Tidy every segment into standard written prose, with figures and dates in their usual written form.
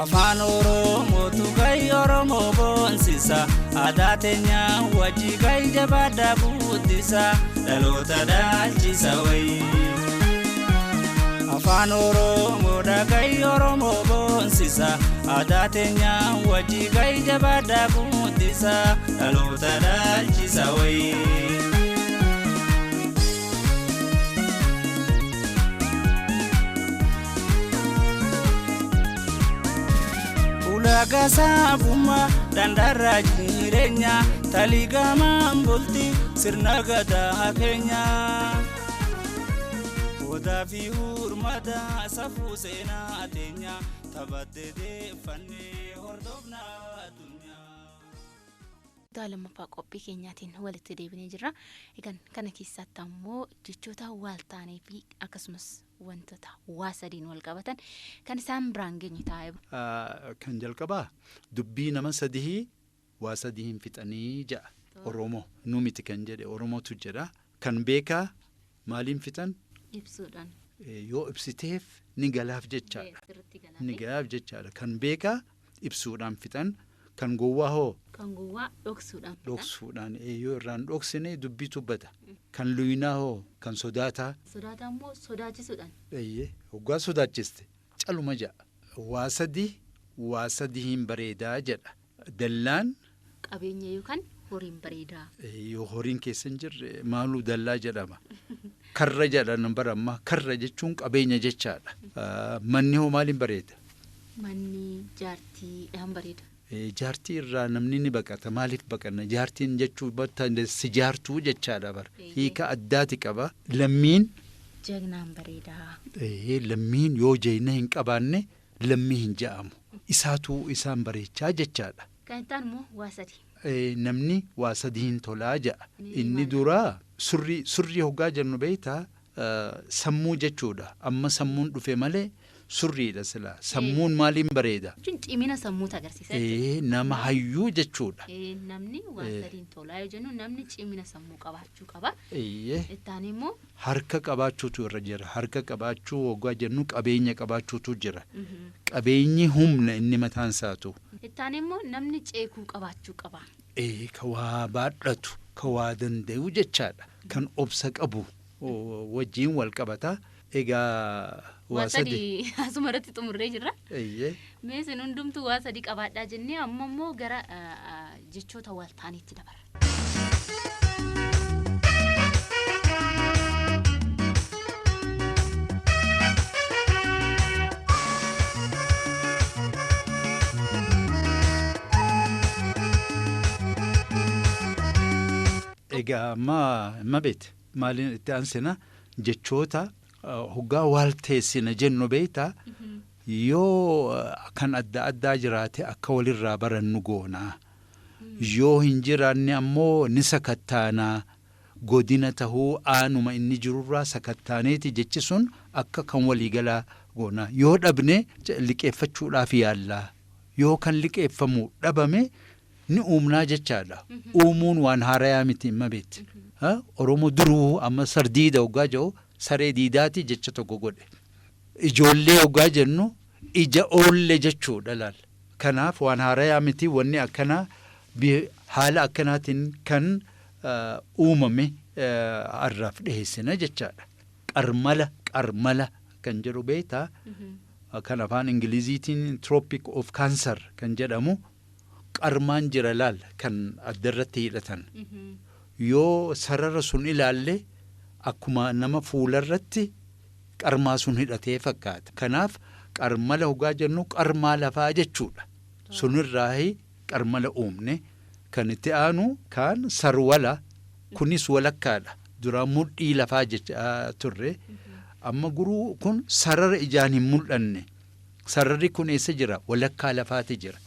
Afaan Oromootu gay Oromoo boonsisa. Aadaa teenya wajji gay jabaadhaa guddisa. Dhaloota dhaalchisa wayii. Afaan Oromoo dhagay Oromoo boonsisa. Aadaa teenya wajji gay jabaadhaa guddisa. Dhaloota dhaalchisa wayii. Ulaagaa saafummaa dandaarraa jireenya taliigamaan bulti sirna gadaa keenya. Odaa fi hurmaata safuu seenaa teenya taphattee deeffannee hordofna addunyaa. Kutaa lammaffaa qophii keenyaatiin walitti deebinee jirra. Egaan kana keessatti ammoo jechoota wal ta'anii fi akkasumas wantoota waa sadiin wal qabatan kan isaan biraan geenye taa'ee. Kan jalqabaa dubbii nama sadii waa sadii hin fixanii ja'a. Oromoo nu miti kan jedhe Oromootu jedha. Kan beekaa maaliin fixan? Ibsuudhaan. Yoo ibsiteef ni galaaf jechaadha. Ni galaaf jechaadha. Kan beekaa ibsuudhaan fixan. Kan gowwaa hoo? Kan gowwaa dhoksuudhaan fixan. Dhoksuudhaan yoo irraan dhoksine dubbitu bada. Kan luyinaa hoo? Kan sodaataa? Sodaataa immoo sodaachisuudhaan. Eeyyee hoggaa sodaachiste caluma ja'a. Waa sadii waa sadii hin bareedaa jedha. Dallaan. Qabeenya yookaan horiin bareedaa. Yoo horiin keessa hin jirre maaluu dallaa jedhama. Karra jedhan bara ammaa karra jechuun qabeenya jechaadha. Manni hoo maaliin bareeda? Manni jaartiidhaan bareeda. Jaartii irraa namni ni baqata. Maaliif baqanna? Jaartiin jechuu si jaartuu jechaadha bara. Hiika addaati qaba. Lammiin. Jagnaan bareedaa. Lammiin yoo jayna hin qabaanne lammii hin ja'amu. Isaatu isaan bareechaa jechaadha. Kan itti aanu immoo waa sadi. Namni waa sadii hin tolaa ja'a. Inni duraa surrii surrii hoggaa jennu beektaa sammuu jechuudha. Amma sammuun dhufe malee surriidha silaa. Sammuun maaliin bareeda? Jechuun cimina sammuutu agarsiisa jechuudha. Nama hayyuu jechuudha. Namni waa sadiin tolaa yoo jennu namni cimina sammuu qabaachuu qaba. Itti aanee immoo. Harka qabaachuutu irra jira. Harka qabaachuu hoggaa jennu qabeenya qabaachuutu jira. Qabeenyi humna inni mataan isaatu. Itti aanee immoo namni ceekuu qabaachuu qaba. Ka waa baadhatu, ka waa danda'u jechaadha. Kan obsa qabu wajjin wal qabata. Egaa waa sadii asuma irratti xumurree jirra. Mee isin hundumtuu waa sadii qabaadhaa jennee amma immoo gara jechoota wal ta'aniitti dabarra. Egaa amma amma beete maaliin itti aansina jechoota hoggaa waalteessina jennu beektaa yoo kan adda addaa jiraate akka walirraa barannu goonaa. Yoo hin jiraanne ammoo ni sakattaanaa. Godina tahuu aanuma inni jirurraa sakattaaneeti jechi sun akka kan waliigalaa goonaa. Yoo dhabne liqeeffachuudhaaf yaallaa. Yoo kan liqeeffamu dhabame ni uumnaa jechaadha. Uumuun waan haarayaa miti imma beekti. Oromoo duruu amma sardiida hoggaa jedhu saree diidaati jecha tokko godhe. Ijoollee hoggaa jennu ija oolle jechuudha laal. Kanaaf waan haarayaa miti wanni akkanaa haala akkanaatiin kan uumame har'aaf dhiheessina jechaadha. Qarmala qarmala kan jedhu beektaa kan afaan Ingiliziitiin Tropic of Cancer kan jedhamu qarmaan jira laal kan addarratti hidhatan. Yoo sarara sun ilaalle akkuma nama fuularratti qarmaa sun hidhatee fakkaata. Kanaaf qarmala hoggaa jennu qarmaa lafaa jechuudha. Sunirraahi qarmala uumne. Kan itti aanu kaan sarwala kunis walakkaadha. Duraan mudhii lafaa jechaa turre. Amma guruu kun sarara ijaan hin mul'anne. Sararri kun eessa jira? Walakkaa lafaati jira.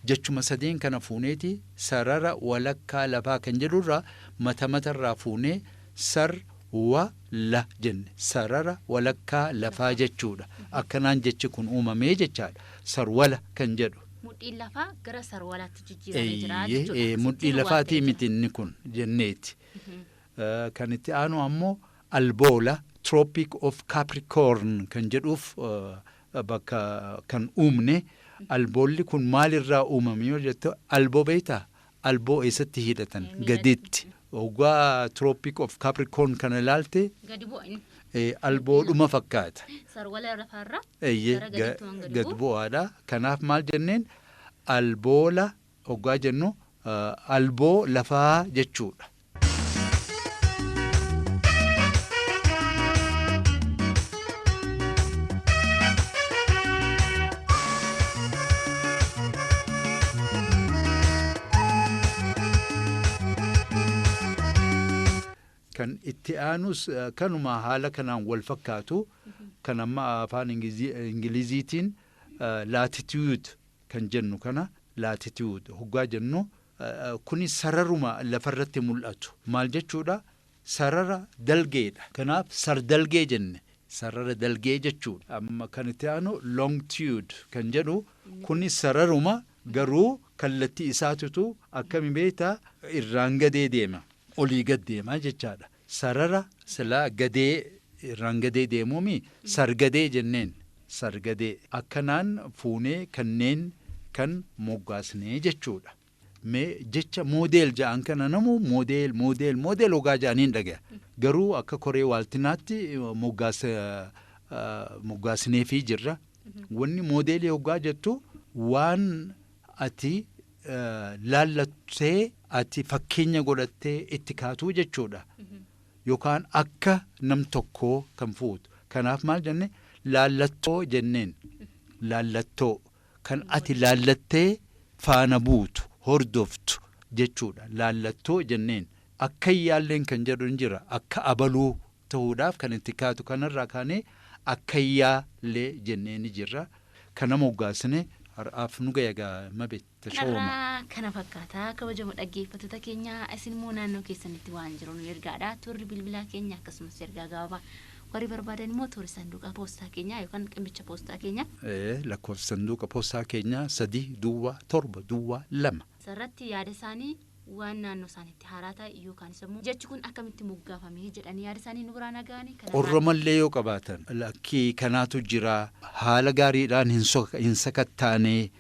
Jechuma sadeen kana fuuneeti sarara walakkaa lafaa kan jedhurraa mata matarraa fuunee sar wa la jenne. Sarara walakkaa lafaa jechuudha. Akkanaan jechi kun uumamee jechaadha. Sarwala kan jedhu. Mudhiin lafaa gara sarwalaatti jijjiiramee jira jechuudha. Mudhii lafaatii miti inni kun jenneeti. Kan itti aanu ammoo alboola Tropic of Capricorn kan jedhuuf Bakka kan uumne alboolli kun maalirraa uumame yoo jettu, alboo beektaa? Alboo eessatti hidhatan? Gaditti. Hoggaa Tropic of Capricorn kana ilaalte, Gadi bu'a. alboodhuma fakkaata. Sarwala lafaarraa. Eeyyee, Gara gadiitti waan gadi gad bu'u. bu'aadha. Kanaaf maal jenneen? Alboola hoggaa jennu alboo lafaa jechuudha. Kan itti aanus kanuma haala kanaan wal fakkaatu, kan amma afaan Ingiliziitiin latitude kan jennu kana. Latitude hoggaa jennu, kuni sararuma lafarratti mul'atu. Maal jechuudha? Sarara dalgeedha. Kanaaf sardalgee jenne, sarara dalgee jechuudha. Amma kan itti aanu longitude kan jedhu, kuni sararuma garuu kallattii isaatitu akkami beektaa? Irraan gadee deema, olii gad deema jechaadha. Sarara silaa gadee, irraan gadee deemuumi, sargadee jenneen. Sargadee akkanaan fuunee kanneen kan moggaasnee jechuudha. Mee jecha model ja'an kana, namu model, model, model hoggaa ja'aniin dhagaya. Garuu akka koree waaltinaatti moggaasneefii jirra. Wanni moodeelii hoggaa jettu waan ati laallattee, ati fakkeenya godhattee itti kaatuu jechuudha. Yookaan akka nam tokkoo kan fuutu. Kanaaf maal jenne? Laallattoo jenneen. Laallattoo kan ati laallattee faana buutu, hordoftu jechuudha. Laallattoo jenneen. Akka yaalleen kan jedhu hin jira. Akka abaluu ta'uudhaaf kan itti kaatu, kanarraa kaanee akkayyaallee jennee ni jirra. Kana moggaasne har'aaf nu gaya gaa, mabe tashooma. Har'aa kana fakkaataa. Kabajamoo dhaggeeffattoota keenya, isin immoo naannoo keessanitti waan jiru nu ergaadha. Toorri bilbilaa keenya akkasumas ergaa gabaabaa warri barbaadan immoo toorri saanduqa poostaa keenya yookaan qimbicha poostaa keenya. Lakkoofsa sanduuqa poostaa keenyaa 30702. Sarratti yaada isaanii, waan naannoo isaaniitti haaraa ta'e yookaan immoo jechi kun akkamitti moggaafame jedhanii yaada isaanii nu biraan ga'anii. Qorramallee yoo qabaatan, lakkii kanaatu jira, haala gaariidhaan hin sakattaanee,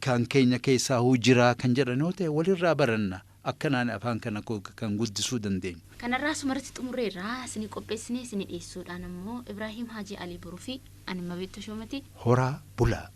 kan keenya keessaa huu jira kan jedhan yoo ta'e, walirraa baranna. Akkanaan afaan kana kan guddisuu dandeenyu. Kanarraa asumarratti xumurreerra. Isinii qopheessinee isinii dhiyeessuudhaan ammoo Ibrahiim Haajii Alii Boruu fi ani Mabeetto Shoomati. Horaa bulaa.